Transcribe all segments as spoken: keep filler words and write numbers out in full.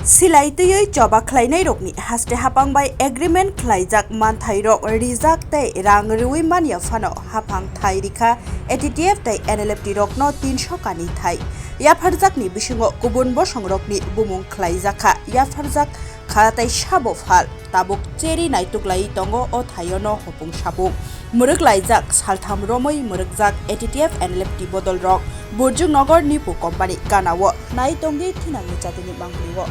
Silai twiwi choba khlainairokni haste hapang bai agreement khlaijak manthairok rijak tei rang rwui manya phano haphang thai rikha A T T F tei N L F T rokno tinso kani thai. Yapharjakni bisingo kubun bosongrokni bumung khlaijakha, yapharjak kha tei sabo phal. Tabuk cheri naituk lai tongo o thaio no hopung sapung. Mwrwk laijak saltham romwi mwrwkjak A T T F N L F T bodol rok Burjung Nogor Nipu company gana o nai tongwi thinangni chatini mangpli o.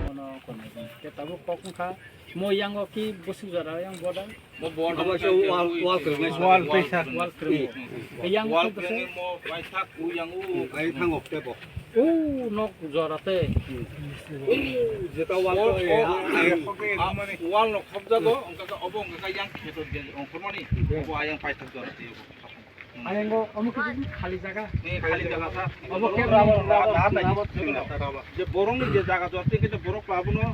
Mono kono ke tabuk kok wngkha. Mo yango ki bwswk jora yang boda? Mo boda Abo se wall, wall kwrwngmani. Wall pressure. Wall kwrwngmo. Yang wall kok bwswk? Kwrwngmo paithak u yang u. Ai thango tebo. U nok jora te. Jeta wall o, ko o, e, a, a, wall no khobjago, wngkha khe obo wngkha khe yang kheto je ongkhormani. Obo ayang paithak jora te. Ayango omo khe khali jaga. Ni khali jaga sa. Obo khe rubber, rubber, rubber, rubber. Je borokni je jaga jora tei khe borok labuno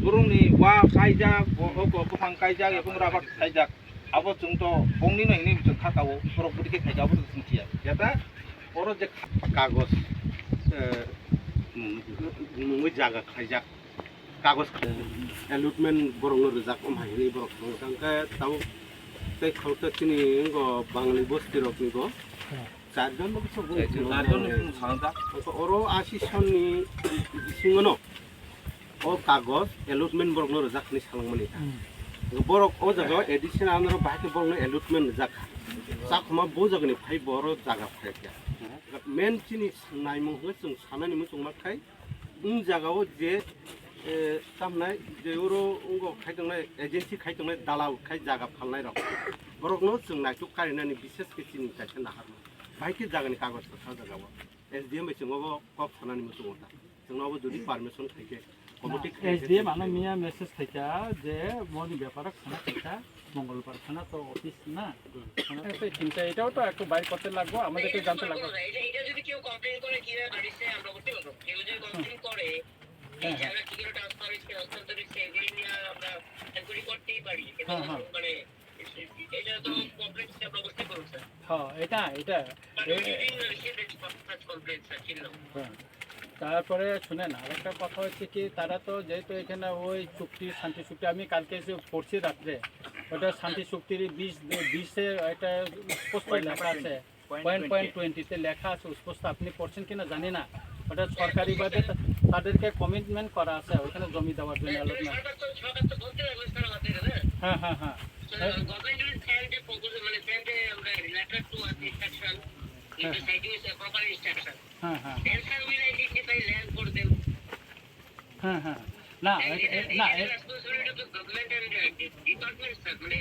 borokni wa kaijak, bo-, bo-, buphang kaijak, ebong rubber kaijak. Abo chwng to bongni no hini chwng kha kao, borok bwtwi khe khaijak abo to chwng khiya. Jeta oro je kha-, kagoj, eh, nungwi jaga khaijak. Kagoj allotment borokno rijak, omo hai hwnwi borok thangkha. Hwnkhe tabuk tei kholkhe chini wngkha Bangali bostirokni bo. Hmm. Charjon bo kisa bo Charjon wngkha. Wngkha oro asi sonni bisingono o kagoj allotment borokno rijak hwnwi salangmani. Hmm. Borok o jaga additional anoro bahai khe borokno allotment rijak kha. Chakhuma bo jagani phai bo oro jaga phaikha. Hmm. Main chini naimung hwnwi chwng sanani muchungma khai. Wng jaga o je, eh, tamnai je oro wngkha khai tongnai, agency khai tongnai, dalal khai jaga phalnai rok. Borokno chwng naituk karinani bises khe chini kaisa naharma. Bahai khe jagani kagoj rok sajak abo. S D M bai chwng obo kok sanani muchungo ta. Chwngno obo jodi permission khai khe, committee khai khe S D M ano miya message khaikha je boni beparo khana khaikha. মঙ্গলবার থানা তো অফিস না? হুম। থানা তো চিন্তা, এটাও তো একটু বাইর করতে লাগবো, আমাদেরকে জানতে লাগবো। এটা, এটা যদি কেউ কমপ্লেন করে, কিভাবে বাড়িতে আমরা করতে পারবো? কেউ যদি কমপ্লেন করে, এই হ্যাঁ, হ্যাঁ। জায়গা কি করে ট্রান্সফার হচ্ছে, হস্তান্তর হচ্ছে, এগুলি নিয়ে আমরা এনকোয়ারি করতেই পারি। কিন্তু হ্যাঁ, হ্যাঁ। মানে, এটা তো কমপ্লেন হিসেবে আমরা করতে পারবো, স্যার। হ্যাঁ, এটা, এটা। মানে, এ- দুই দিন হয়েছে, বেশ পাঁচ পাঁচ কমপ্লেন, স্যার, ছিল। হ্যাঁ। তারপরে শুনেন, আরেকটা কথা হচ্ছে কি, তারা তো যেহেতু এখানে ওই চুক্তি, শান্তি চুক্তি, আমি কালকে এসে পড়ছি রাত্রে, ওটা শান্তি চুক্তির বিশ, বিশে একটা স্পষ্ট পয়েন্ট লেখা নাম্বার আছে, টোয়েন্টি, পয়েন্ট পয়েন্ট টোয়েন্টি। টোয়েন্টিতে লেখা আছে, স্পষ্ট। আপনি পড়ছেন কিনা জানি না, ওটা সরকারিভাবে তা-, তাদেরকে কমিটমেন্ট করা আছে ওইখানে জমি দেওয়ার জন্য, হ্যাঁ, অ্যালটমেন্ট। সরকার তো, সরকার তো বলতে পারবে, স্যার, আমাদের, হ্যাঁ? হ্যাঁ, হ্যাঁ, হ্যাঁ। তো হ্যাঁ। গভর্নমেন্ট যদি স্যান্ডে প্রপোজাল, মানে, স্যান্ডে আমরা লেটার টু আস ইনস্ট্রাকশন, হ্যাঁ, হ্যাঁ। Citing proper instruction. হ্যাঁ, হ্যাঁ। Then, sir, will identify land for them. হ্যাঁ, হ্যাঁ। না, And এটা, it is, না, it is A- responsibility of the government and, uh, de-, department, sir. মানে,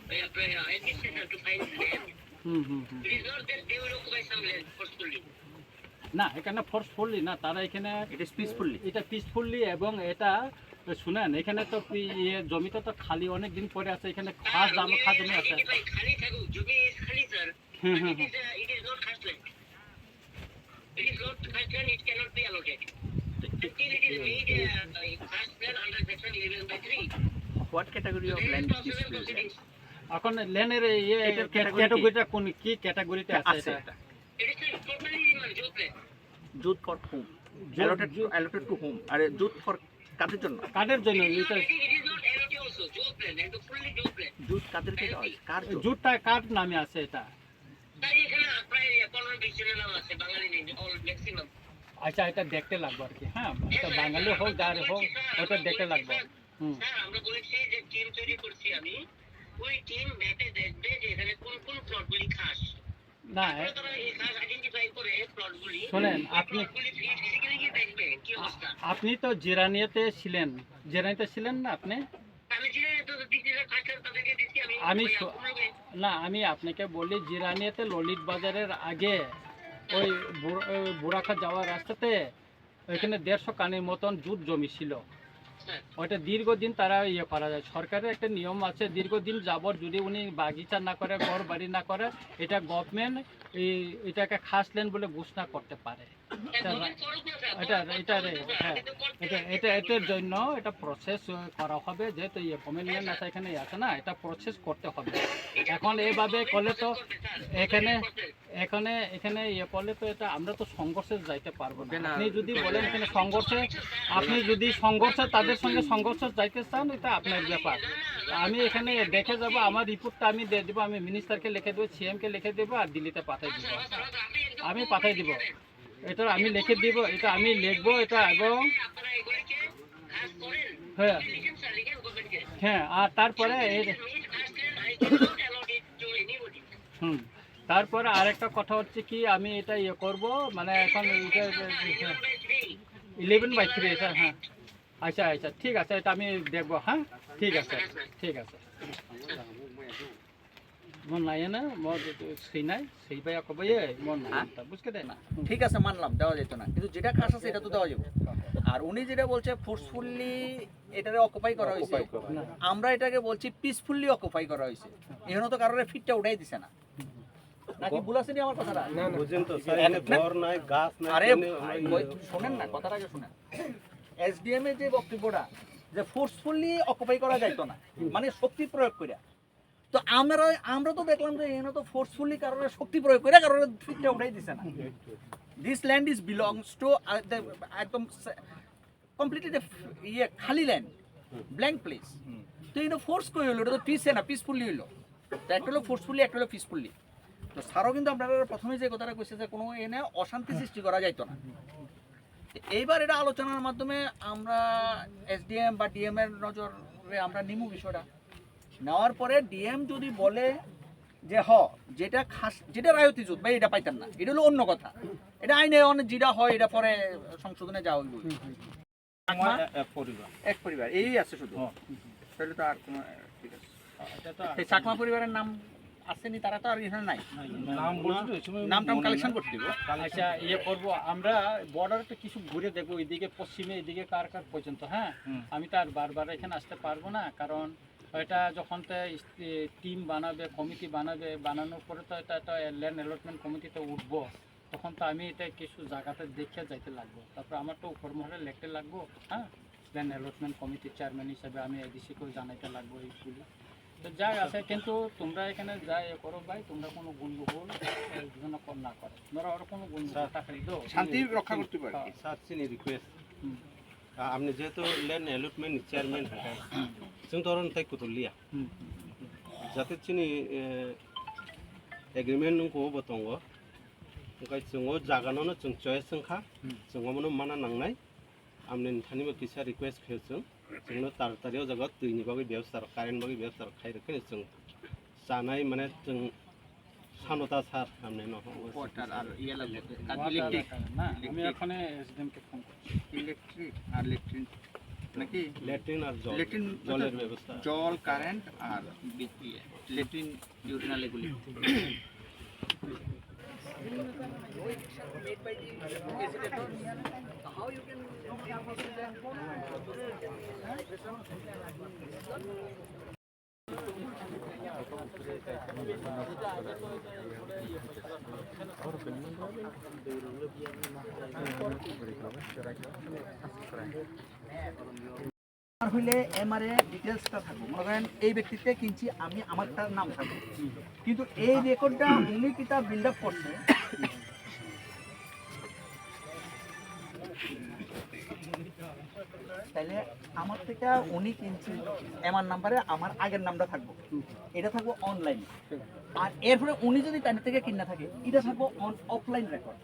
ওই আপনার, uh, administration to find land. Hmm, hmm, hmm. It is not that they will occupy some land forcefully. না, এখানে ফোর্সফুলি না, তারা এখানে It is peacefully. এটা পিসফুলি এবং এটা, শুনেন, এখানে তো পি-, ইয়ে, জমিটা তো খালি অনেক দিন পরে আছে, এখানে খাস দাম, খাস জমি আছে। খালি থাকুক, জমি খালি, স্যার। হুম, হুম, হুম। It is, uh, it is not first land. It is not first land, it cannot be allotted. Until it is made, uh, first land under section eleven by three. What category of land is this, please? এখন ল্যান্ডের ইয়ে, এটার ক্যা-, ক্যাটাগরি কি? ক্যাটাগরিটা কোন, কি ক্যাটাগরিতে আছে আছে এটা? এটা। It is totally, মানে, jute land. Jute for whom? Jute, Allotted, jute. Allotted to whom? আরে, জুট ফর কাদের জন্য? কাদের জন্য? It is এটা not, it is not allotted also, jute land, একদম ফুললি জুট ল্যান্ড। জুট কাদের থেকে হয়? কার জন্য? জুটটা কার নামে আছে এটা? তাই এখানে প্রায় পনেরো বিশ জনের নাম আছে, বাঙালি নেই, অল ম্যাক্সিমাম। আচ্ছা, এটা দেখতে লাগবো আর কি, হ্যাঁ? হ্যাঁ, এটা স্যার, বাঙালি এটা হোক, আমরা যার বলছি, হোক, স্যার, ওটা আমরা দেখতে বলছি, লাগবো। স্যার, হুম। স্যার, আমরা বলেছি যে টিম তৈরি করছি আমি, ওই টিম ম্যাপে দেখবে যে এখানে কোন কোন প্লটগুলি খাস। না, তারপরে এ- তারা এই খাস আইডেন্টিফাই করে প্লটগুলি, শোনেন, ওই আপনি প্লটগুলি ফিজিক্যালি গিয়ে দেখবে কি অবস্থা। আপনি তো জিরানিয়াতে ছিলেন, জিরানিতে ছিলেন না আপনি? আমি জিরানিয়াতে তো দিচ্ছি, স্যার, ফার্স্ট টাইম তাদেরকে দিচ্ছি আমি, আমি ওই স-, আপনার লোকে। না, আমি আপনাকে বলি, জিরানিয়াতে ললিত বাজারের আগে ওই বুড়-, ওই বুড়াখা যাওয়ার রাস্তাতে ওইখানে দেড়শো কানির মতন জুট জমি ছিল। ওইটা দীর্ঘদিন তারা ইয়ে করা যায়। সরকারের একটা নিয়ম আছে, দীর্ঘদিন যাবত যদি উনি বাগিচা না করে, ঘর বাড়ি না করে, এটা গভর্নমেন্ট এই এটাকে খাস ল্যান্ড বলে ঘোষণা করতে পারে। এটা, এটা, এটা, হ্যাঁ, এটা, এটা, এটার জন্য এটা প্রসেস করা হবে, যেহেতু ইয়ে কমিটমেন্ট আছে, এখানে আছে না, এটা প্রসেস করতে হবে। এখন এইভাবে করলে তো এখানে, এখানে, এখানে ইয়ে করলে তো এটা আমরা তো সংঘর্ষে যাইতে পারবো না। আপনি যদি বলেন এখানে সংঘর্ষে, আপনি যদি সংঘর্ষে, তাদের সঙ্গে সংঘর্ষে যাইতে চান, এটা আপনার ব্যাপার। আমি এখানে দেখে যাব, আমার রিপোর্টটা আমি দিয়ে দেবো, আমি মিনিস্টারকে লিখে দেবো, সিএমকে লিখে দেবো, আর দিল্লিতে পাঠিয়ে দেবো। আমি পাঠিয়ে দিব। এটা আমি লিখে দিব, এটা আমি লিখবো এটা। এবং হ্যাঁ, হ্যাঁ, আর তারপরে এই, হুম, তারপরে আরেকটা কথা হচ্ছে কি, আমি এটা ইয়ে করব, মানে এখন ইলেভেন বাই থ্রি, এটা, হ্যাঁ। আচ্ছা, আচ্ছা, ঠিক আছে, এটা আমি দেখবো, হ্যাঁ, ঠিক আছে, ঠিক আছে। Mo nai na, mo sinai, sei bai ako bai, mo nai ta, buske de? না, ঠিক আছে, মানলাম, দেওয়া যেত না, কিন্তু যেটা খাস আছে, এটা তো দেওয়া যাবে। আর উনি যেটা বলছে, ফোর্সফুলি এটারে অকুপাই করা হয়েছে, অকুপাই করা। না। আমরা এটাকে বলছি পিসফুলি অকুপাই করা হয়েছে। এখানে তো কারোর ফিটটা উঠাই দিছে না, নাকি ভুল আছে নি আমার কথাটা? না, না। বুঝেন তো, স্যার, এখানে না। ঘর নাই, গাছ নাই, আরে, কেমনে আমরা ভাই, ইয়ে ওই, শোনেন না, কথাটা আগে শোনেন। এসডিএম এর যে বক্তব্যটা, যে ফোর্সফুলি অকুপাই করা যাইতো না, মানে শক্তি প্রয়োগ করে, তো আমরা, আমরা তো দেখলাম যে এখানে তো ফোর্সফুলি কারোর শক্তি প্রয়োগ করে কারোর ফিটটা উঠাই দিছে না। This land is belongs to, uh, the, একদম সে-, কমপ্লিটলি ইয়ে খালি ল্যান্ড, ব্ল্যাঙ্ক প্লেস। তো এটা ফোর্স করে হইলো, এটা তো পিসে না, পিসফুলি হইলো। তো একটা হলো ফোর্সফুলি, একটা হলো পিসফুলি। তো স্যারও কিন্তু আপনারা প্রথমে যে কথাটা কইছে যে কোনো এনে অশান্তি সৃষ্টি করা যাইতো না। এইবার এটা আলোচনার মাধ্যমে আমরা এসডিএম বা ডিএম এর নজরে আমরা নিমু বিষয়টা। নেওয়ার পরে ডিএম যদি বলে যে হ, যেটা খাস, যেটা রায়তি জুত ভাই, এটা পাইতাম না, এটা হলো অন্য কথা, এটা আইনে অনেক যেটা হয়, এটা পরে সংশোধনে যাওয়া হইব। চাকমা? এক পরিবার। এক পরিবার, এই আছে শুধু। হ্যাঁ। তাহলে তো আর কোনো, ঠিক আছে। এই চাকমা পরিবারের নাম আসেনি, তারা তো আর এখানে নাই। নাম বলছি তো, এই সময় নাম টাম মনে কালেকশন নাই। করতে দিব। আচ্ছা, ইয়ে করবো আমরা, বর্ডারে তো কিছু ঘুরে দেখবো, এদিকে পশ্চিমে, এদিকে কার কার পর্যন্ত, হ্যাঁ। হুম। আমি তো আর বারবার এখানে আসতে পারবো না, কারণ এটা যখন তো টিম বানাবে, কমিটি বানাবে, বানানোর পরে তো এটা তো ল্যান্ড অ্যালটমেন্ট কমিটিতে উঠবো, তখন তো আমি এটা কিছু জায়গাতে দেখে যাইতে লাগবো। তারপর আমার তো কর্মহারে লেখতে লাগবো, হ্যাঁ, ল্যান্ড অ্যালটমেন্ট কমিটির চেয়ারম্যান হিসাবে আমি এডিসি কেও জানাইতে লাগবো এইগুলো। তো যাই আছে, কিন্তু তোমরা এখানে যা ইয়ে করো ভাই, তোমরা কোনো গন্ডগোল, এ, যেন কর-, না করে। তোমরা ওরা কোনো গন্ডগোল স্যার, থাকলে তো শান্তি রক্ষা করতে পারে। হ্যাঁ। স্যার, চিনি রিকোয়েস্ট। হুম। আ-, আপনি যেহেতু ল্যান্ড অ্যালটমেন্ট চেয়ারম্যান হ্যাঁ, जों তো অরণ তাই কুতুলিয়া। হুম। যাতে চিনি, এ, এগ্রিমেন্ট নং কো বতঙ্গ। ওকে চুঙ্গো জাগানো চুং চয়েস ওংখা। হুম। চুঙ্গো মনো mana nangnai। Amni nthani bo kisa request khe chwng, chwngno taratari o jaga twi ni bagwi bebostha rok, current bagwi bebostha rok khai rwkhe chwng chanai mane chwng sano ta sir amni no. Water ar iye lagbo, electric. না, আমি এখানে এসডিএম কে ফোন করছি। ইলেকট্রিক আর ল্যাট্রিন নাকি? ল্যাট্রিন আর জল, ল্যাট্রিন জলের ব্যবস্থা। জল, কারেন্ট আর বি-, ইয়ে, ল্যাট্রিন, ইউরিনাল এগুলি। আমার হইলে এমআরএ ডিটেলসটা থাকবো, মনে করেন এই ব্যক্তিতে কিনছি, আমি আমারটার নাম থাকবো, কিন্তু এই রেকর্ডটা উনি কিতা বিল্ড আপ করছে, তাহলে আমার থেকে উনি কিনছি, এমআর নাম্বারে আমার আগের নামটা থাকবো, এটা থাকবো অনলাইনে। আর এরপরে উনি যদি তাদের থেকে কিনা থাকে, এটা থাকবো অন অফলাইন রেকর্ড,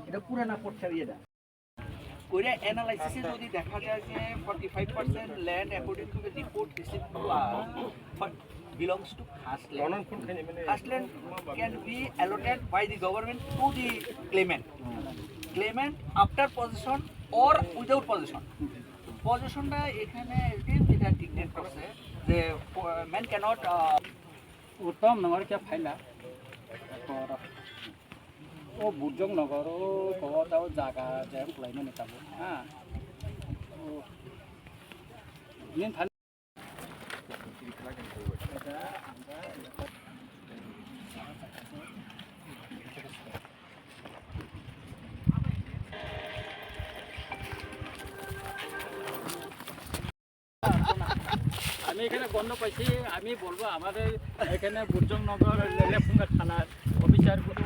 এটা পুরানা কোর্ট ছাড়িয়ে দেয়। করে অ্যানালাইসিসে যদি দেখা যায় যে forty five percent land according to the report received to us belongs to Khas land, Khas land can be allotted by the government to the claimant. Claimant after possession or without possession. পজিশনটা এখানে যেটা ডিক্টেট করছে যে man cannot উত্তম নগর কে ফাইলা, o Burjong Nogor, o kowa tao jaga jayang kwlaimani tabuk, ha. O, আমি এখানে গন্ধ পাইছি, আমি বলবো আমাদের এখানে বুর্জংনগর লেলেফুঙ্গা থানার অফিসারগুলো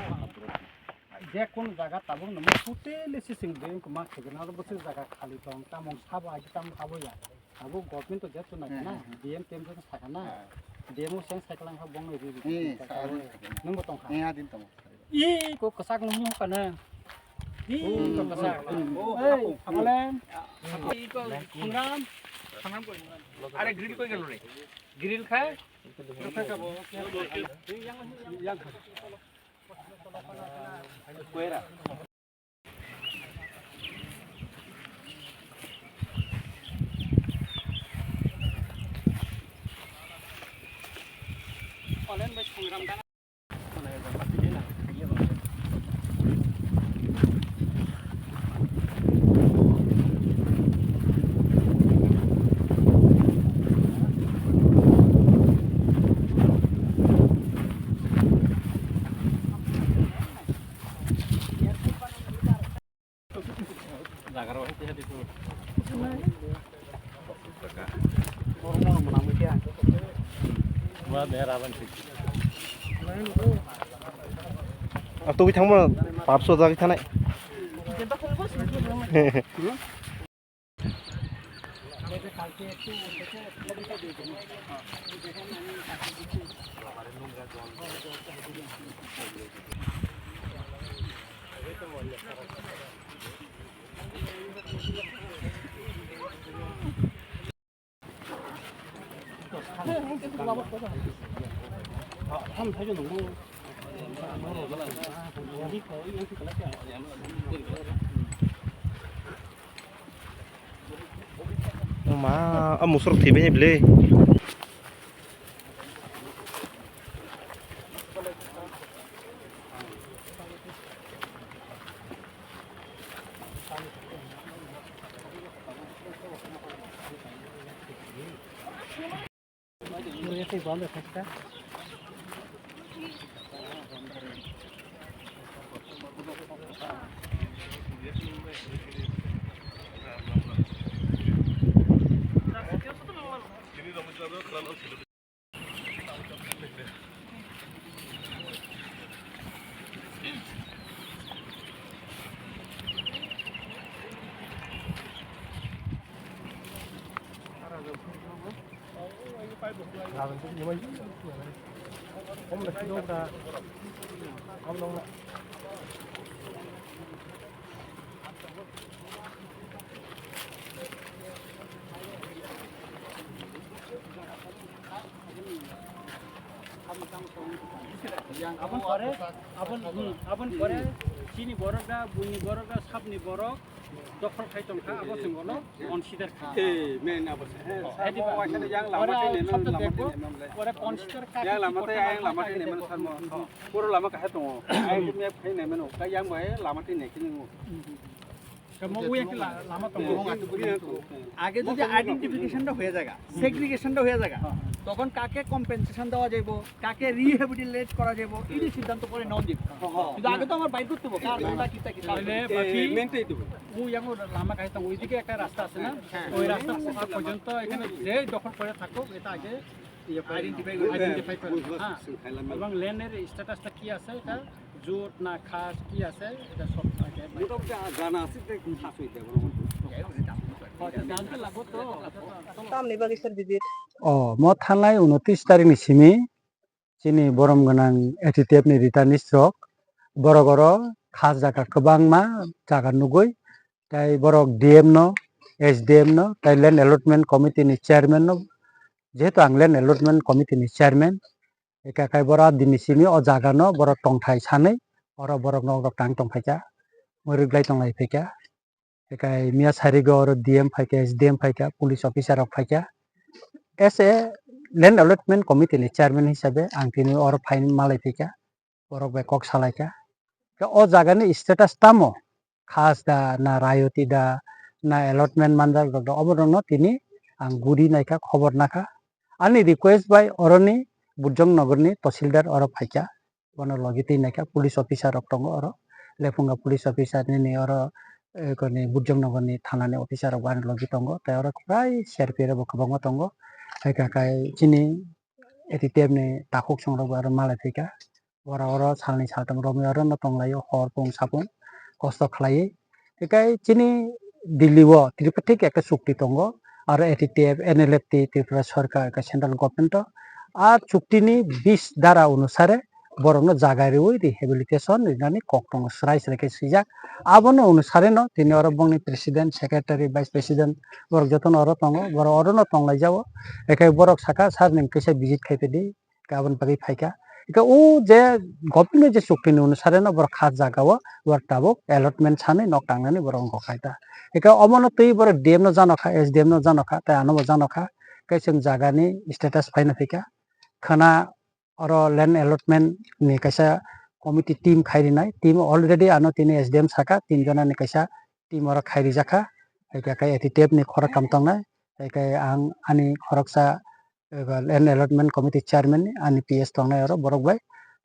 যে কোনো জায়গা tabuk nungwi totally sising de wngkha ma khe gana aro bwswk jaga khali tong, tamung sabo ai tamung sabo ya. Abo government to jeto nai na, D M T M to sakha na. D M o seng cycle ang ha bong ri ri. Nungbo tong kha. Iko kwchak nung nung kana. Iko kwchak. Ei, amalen. Iko khungram. Are grill koi gelo re? Grill khai? Ang tugwi thangma pap sojagwi thanai. Ma, a musuk thwi bai bwle. Aboni pore, aboni, hmm, aboni pore chini borok da, buini borok da, sabni borok dokhol khai tongkha, abo chwng bono consider kha. Eh, main abo se. Hai diba? Abo waisa de yang lama tei nai mano, lama tei nai mano le. Pore consider kha. Yang lama tei, yang lama tei nai mano sarmo. Puro lama kahai tongo. Ai map khai nai mano. Kai yang bai lama tei nai kini ngo. Tamo ui ekla lama tongo. আগে যদি আইডেন্টিফিকেশনটা হয়ে যায়, সেগ্রিগেশনটা হয়ে যায়, তখন কাকে কম্পেনসেশন দেওয়া যাইব, কাকে রিহেবিলিটেট করা যাইব, এই সিদ্ধান্ত পরে নেওয়া যাবে। কিন্তু আগে তো আমার বাইর করতে হবে, কার কোনটা কিতা কিতা। তাহলে বাকি মেনটেন তো। Ui yang lama kahai tongo, ওইদিকে একটা রাস্তা আছে না? ওই রাস্তা পর্যন্ত এখানে যে দখল করে থাকুক, এটা আগে আইডেন্টিফাই করে, আইডেন্টিফাই করে। হ্যাঁ। এবং ল্যান্ডের স্ট্যাটাসটা কি আছে, এটা জুট না খাস কি আছে, এটা সব আগে মোটামুটি জানা আছে যে খাস হইতে পারে। হয়তো জানতে লাগবো তো। Tamni bagwi sir bibir? O, mo thanai unotris tarikni simi chini borom gwnang A T T F ni returnees rok borok oro khas jaga kwbangma jaga nugwi, tei borok D M no, S D M no, tei Land Allotment Committee ni chairman no, jehetu ang Land Allotment Committee ni chairman, eka kai borok dini simi o jaga no borok tongthai sanwi oro borok nok rok tang tongphaikha, mwrwklai tonglai phaikha. Ekai miya sarigo oro D M phaikha, S D M phaikha, police officer rok phaikha. As a Land Allotment Committee ni chairman hisabe ang tini oro phaini malai phaikha, borok bai kok salaikha. Khe o jaga ni status tamo? Khas da, na rayoti da, na allotment manjak rok da, obo rokno tini ang guri naikha, khobor nakha. Ani request bai oroni Burjong Nogorni Tahsildar oro phaikha, bono logi twi naikha, police officer rok tongo oro, Lephunga police officer nini oro, eh, koni Burjong Nogorni thanani officer rok bo ani logi tongo, tei oro prai C R P F rok bo kwbangma tongo, hai kha khe chini A T T F ni takhuk song rok bo aro malai phaikha. Oro oro salni saltham romwi oro no tonglaio, hor pung sapung kosto khlaiwi. Hikai chini Delhi o Tripartite ekta chukti tongo, aro A T T F, N L F T, Tripura Sarkar, hikai central government o. A chukti ni bis dara onusare borokno jaga riwi rehabilitation rinani kok tongo, srai srai khe swijak. Abono onusare no tini oro bongni president, secretary, vice president borok jotono oro tongo, borok oro no tonglaijao. Hikai borok saka, "Sir, nwng kisa visit khai phedi." Aboni bagwi phaikha. Hwnkhe o je government ni je chukti ni onusare no borok kha jaga o borok tabuk allotment sanwi nok tangnani borok wngkha khaita. Hwnkhe omono twi borok D M no janokha, S D M no janokha, tei ano bo janokha. Hwnkhe chwng jaga ni status phaina phaikha. Khwna oro land allotment ni kaisa committee team khai rinai. Team already ano tini S D M saka, tin jona ni kaisa team oro khai rijakha. Hwnkhe khe A T T F ni khorok kam tongnai. Hwnkhe ang ani khoroksa eba land allotment committee chairman ni ani P S tongnai oro borok bai.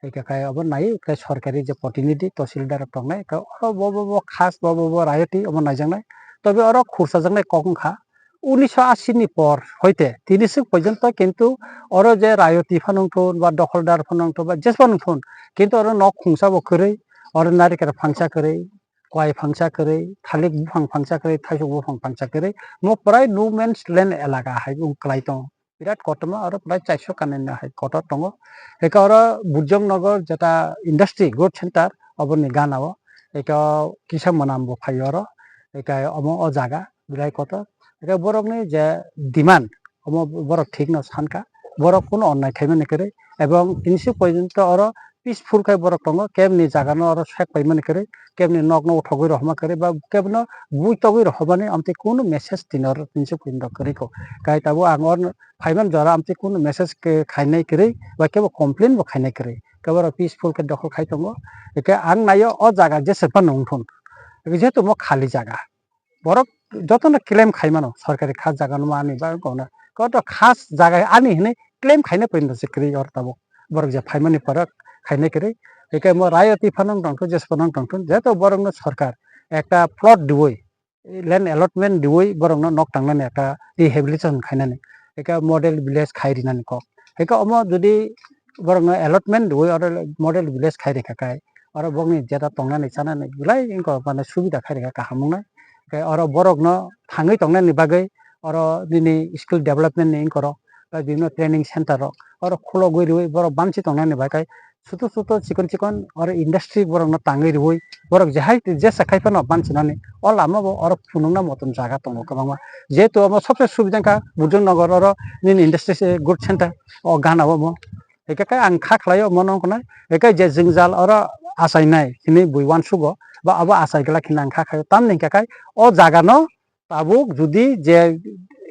Hwnkhe khe obo nai khe sorkari je protinidhi tahsildar rok tongnai khe oro bo bo bo khas bo bo bo rayoti obo naijaknai. Tobe oro khursajaknai kok wngkha unisho ashi ni por hoite tini swk porjonto kintu oro je rayoti phano wngthun ba dokholdar phano wngthun ba jesphano wngthun kintu oro nok khungsa bo kwrwi oro narikel phangsa kwrwi kwai phangsa kwrwi, thalik buphang phangsa kwrwi, thaisok buphang phangsa kwrwi, mo pwrai no man's land elaka hai wng kwlai tongo. Birat kotorma oro pwrai chairso kanani hai kotor tongo. Eka oro Burjong Nogor jeta industry growth center oboni gana o eka kisa mwnam bo phai oro eka omo o jaga birai kotor. Eka borokni je demand omo borok thik no sankha, borok kunu onnai khaimani kwrwi ebong tini swk porjonto oro peaceful khe borok tongo, kebni jaga no oro sek paimani kwrwi, kebni nok no uthogwi rohorma kwrwi, ba kebno bui togwi rohormani amtwi kunu message tini oro tini se phuino kwrwi kho. Kai tabuk ang oro phaimani jora amtwi kunu message khe khainai kwrwi, ba kebo complain bo khainai kwrwi, kebo oro peaceful khe dokhol khai tongo. Hwnkhe ang naio o jaga jesa phano wngthun, jehetu omo khali jaga. Borok jotono claim khai mano, sorkari kha jaga no ani ba kono. Koto khas jaga ani hinui claim khaina porjonto se kwrwi oro tabuk. Borok je phaimani borok khaina kwrwi. Hwnkhe mo rayoti phano wng tongthun, jes phano wng tongthun, jeto borokno sorkar ekta plot diwi, land allotment diwi borokno nok tangnani ekta rehabilitation khainani, ekta model village khai rinani kok. Hwnkhe omo jodi borokno allotment riwi oro model village khai rikha khe, oro bokni jeta tongnani chanani belai wngkha mane subida khai rikha kaham wngnai. Khe oro borokno thangwi tongnani bagwi oro nini skill development ni wngkha rok, tei bibhinno training center rok oro khulogwi riwi borok banchi tongnani bagwi sutu sutu chikon chikon oro industry borokno tangwi riwi borok jehai jesa khai phano banchinani o lama bo oro phunukna motom jaga tongo kwbangma. Jehetu omo sobse subida wngkha Burjong Nogor oro nini industry se good center o gana omo. Hwnkhe khe ang kha khlaio omo no wngkha nai. Hwnkhe je jwngjal oro achainai hinui bui uansugo, ba abo achai glak hinui ang kha khlaio. Tamni hwnkhe khe o jaga no tabuk jodi je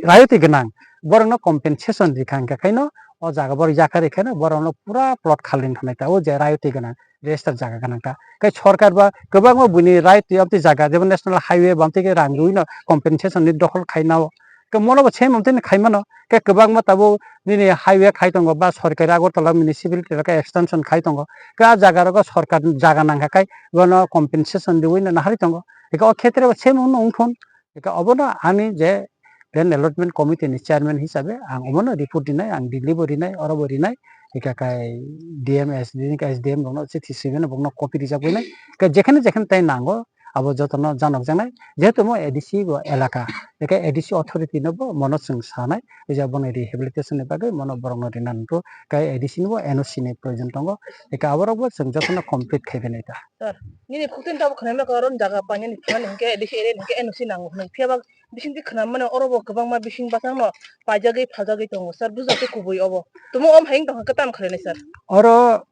rayoti gwnang borok no compensation rikha hwnkhe khe no o jaga borok yakarwi khe no borok no pura plot khali wngkha nai ta o je rayoti gwnang register jaga gwnang ta. Khe sorkar ba kwbangma buini right twi amtwi jaga jemon national highway bamtwi khe rang rwi no compensation ni dokhol khaina o. Khe mono bo same amtwi khai mano. Khe kwbangma tabuk nini highway khai tongo ba sorkari Agartala municipality khe extension khai tongo. Khe a jaga rogo sorkar jaga nangkha khai bono compensation riwi no naharwi tongo. Hwnkhe o khetre bo same wngno wngthun. Hwnkhe obono ani je land allotment committee ni chairman hisabe ang obono report rinai, ang Delhi bo rinai, oro bo rinai. Hwnkhe khe D M, S D, S D M rokno chithi swimano bokno copy rijak bai nai. Khe jekhene jekhene tai nango, abo jotono janokjaknai, jehetu omo A D C bo elaka, eke A D C authority no bo mono chwng sanai, je bono rehabilitation ni bagwi mono borokno rina nangkuk, kai A D C ni bo N O C ni proyojon tongo, eke aborok bo chwng jotono complete khai phainai ta. Sir, nini khuktin tabuk khwnaima khe oro jaga painani phinani hinkhe A D C area ni hinkhe N O C nango hinwi, phiya ba bisingtwi khwnam mani oro bo kwbangma bising bachang no paijagwi phaljagwi tongo, sir, bujak khe kubui obo. Tumo om hai wng tongkha khe tamo khlainai, sir? Oro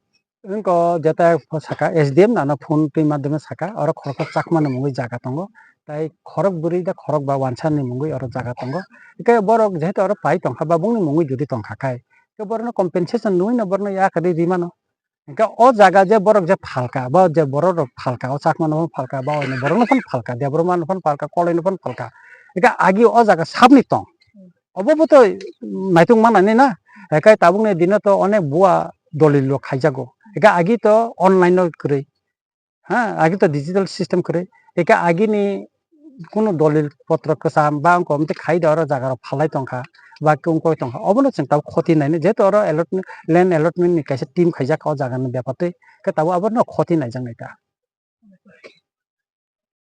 Wngkha o jeta saka S D M nano phone twi madhyame saka, oro khoroksa Chakma ni mungwi jaga tongo, tai khorok bwrwi da khorok ba wansa ni mungwi oro jaga tongo. Hwnkhe borok jehetu oro pai tongkha ba bongni mungwi jodi tongkha khai, hwnkhe borokno compensation nungwi no borokno yakarwi rimano. Hwnkhe o jaga je borok je phalka, ba je borok rok phalka, o Chakma no phano phalka, ba o borok no phano phalka, Debbarma no phano phalka, Koloi no phano phalka. Hwnkhe agi o jaga sabni tong. Obo bo to naitung manani na. Ekai tabukni dino to onek bua dolil rok khaijago. Eka agi to online no kwrwi. Ha, agi to digital system kwrwi. Eka agini kunu dolil potro kwcham ba wngkha omte khai da oro jaga rok phalai tongkha ba wngkoi tongkha. Obono chwng tabuk khoti naini jehetu oro allotment, land allotment ni kaisa team khaijak o jaga ni bepar twi. Ke tabuk abono khoti naijak nai ta.